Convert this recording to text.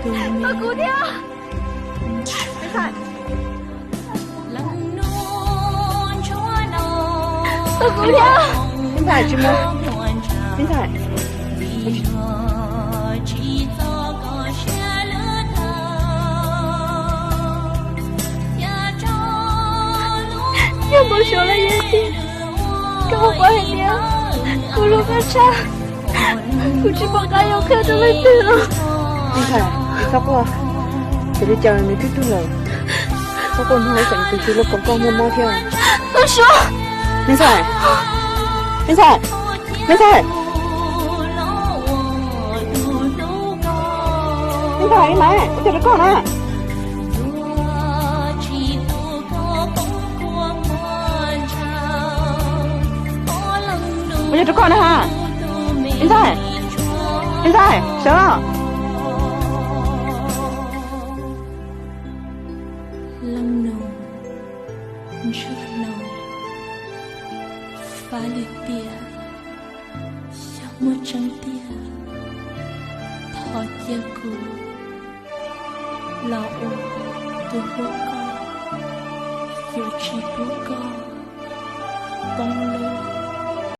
Tos kuv thiab. Tos kuv thiab. Peb Ntxawm, tsis mus. Peb Ntxawm. Yog npau suav los yog tiag, koj puas paub hais tias kuv hlub koj tshaj, kuv tsis pom qab yuav qhia rau leej twg los. Peb Ntxawm, txhob quaj, ces li cas nws twb tuag lawm. Txhob quaj, hnub no xeem tus tsis los koom koj muaj mob thiab. Peb Ntxawm, Peb Ntxawm, Peb Ntxawm. Peb Ntxawm, ib mas, ua cas rau koj na? Ua cas rau koj na ha? Peb Ntxawm, Peb Ntxawm, sawv. Leej nus ntsuag laus, fab li tiag, yog muaj tseeb tiag, thov cia kuv los ua tus hlub koj, yuav tsis pub koj poob lub